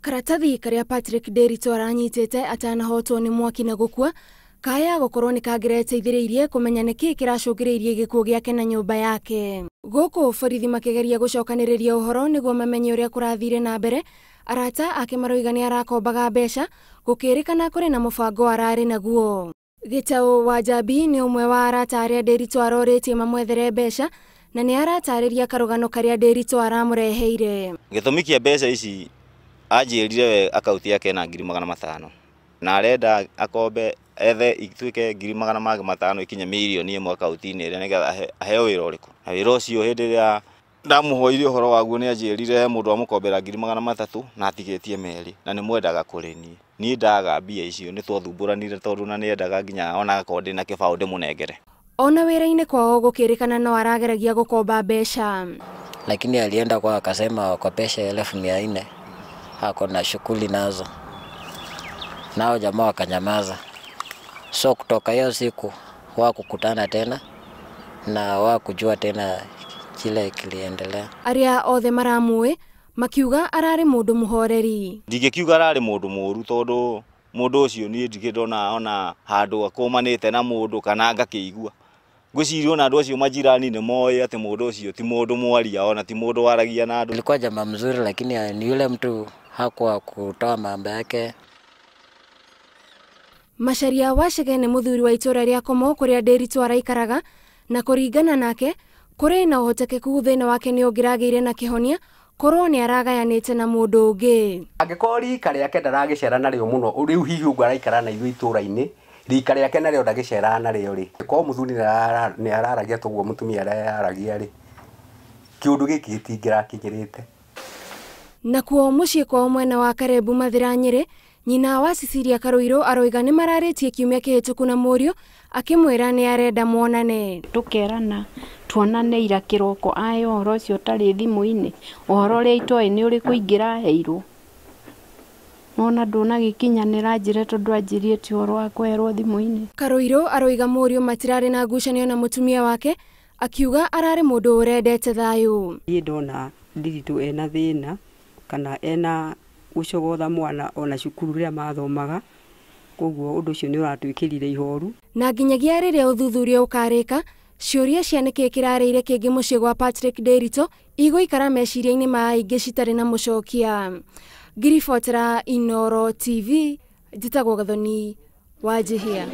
Karatathi karĩa Patrick Nderitu aranyitĩte atanahotwo nĩ mwaki na gũkua kaya gũkorwo nĩ kangĩreteithĩrĩirie kũmenya nĩkĩ kĩracũngĩrĩirie gĩkuũ gĩake na nyũmba yake. Gũkũ borithi makĩgeria gũcokanĩrĩria ũhoro nĩguo mamenye ũrĩa kũrathire na mbere, arata ake maroiga nĩ arakombaga mbeca gũkĩrĩkana kũrĩ na mũbango ararĩ naguo. Gĩtaũ wa Njambi nĩ ũmwe wa arata arĩa Nderitu arorĩtie mamwethere mbeca na nĩ aratarĩria karũgano karĩa Nderitu aramũreheire. Gĩtũmi kĩa mbeca ici anjĩrire we akaunti yake na 500,000 na arenda akombe ethe ituĩke 500,000 ikinye mirioni 1 akaunti-inĩ ĩrĩa nĩgetha aheo wĩra ũrĩkũ. Na wĩra ũcio hĩndĩ ĩrĩa ndamũhoire ũhoro waguo nĩ anjĩrire mũndũ amũkombera 300,000 na atigĩtie 2 na nĩ mwendaga kũrĩ niĩ. Niĩ ndaga mbia icio nĩ twathumbũranire tondũ na nĩendaga nginya ona akorwo ndĩna kĩbaũ ndĩmũnengere. Ona wĩra-inĩ kwao gũkĩrĩkana no arageragia gũkomba mbeca. Lakini alienda kwa akasema wakopesha 400,000 ako na shughuli nazo. Nao jamaa wakanyamaza. So kutoka hiyo siku hawakukutana tena na hawakujua tena kile kiliendelea. Aria othe maramũĩ makiuga ararĩ mũndũ mũhoreri. Ndingĩkiuga ararĩ mũndũ mũũru tondũ mũndũ ũcio niĩ ndirĩ ndona ona handũ akũmanĩte na mũndũ kana ngakĩigua. Ngwĩciria ona andũ acio majirani nĩ moĩ atĩ mũndũ ũcio ti mũndũ mwaria ona ti mũndũ waragia na andũ. Alikuwa jamaa mzuri lakini ni yule mtu hakuwa kutoa mambo yake. Macharia wa Chege nĩ mũthuri wa itũra rĩa Komo kũrĩa Nderitu araikaraga na kũringana nake kũrĩ na ũhotekeku thĩna wake nĩ ũngĩragĩire na kĩhonia korwo nĩ aragayanĩte na mũndũ ũngĩ. Angĩkorwo rika rĩake ndaragĩcera narĩo mũno rĩu hihi ũguo araikara na ithuĩ itũra-inĩ rika rĩake narĩo ndagĩceraga narĩo rĩ, korwo mũthuri nĩ araragia toguo mũtumia araragia rĩ, kĩũndũ gĩkĩ gĩtingĩrakinyĩrĩte. Nakuo mũciĩ kwao mwena wa Karebu Mathira Nyĩrĩ, nyina wa Cecilia Karuiru aroiga nĩ mararĩtie kiumia kĩhĩtũku na mũriũ akĩmwĩra nĩ arenda monane. Tũkerana tuonane ira kĩroko ayo ũhoro ũcio ũtarĩ thimũ-inĩ ũhoro ũrĩa itoĩ nĩ ũrĩkũ ingĩraheirwo. Nona ndũnagĩkinyanĩra njĩre tondũ anjĩrie ti ũhoro wa kũherwo thimũ-inĩ. Karuiru aroiga mũriũ matirarĩ na ngucanio na mũtumia wake akiuga ararĩ mũndũ ũrendete thayũ. Niĩ ndona Ndiritu ena thĩna kana ena gũcogotha mwana ona cukuru rĩrĩa mathomaga, koguo ũndũ ũcio nĩ ũratwĩkĩrire ihoru. Na nginyagia rĩrĩa ũthuthuria ũkarĩka ciũria cia nĩkĩ kĩrarĩire kĩngĩ mũciĩ gwa Patrick Nderitu igũikara meciria-inĩ ma aingĩ citarĩ na mũcokia. Ngiribotera Inooro TV, njĩtagwo Gathoni wa Njihia.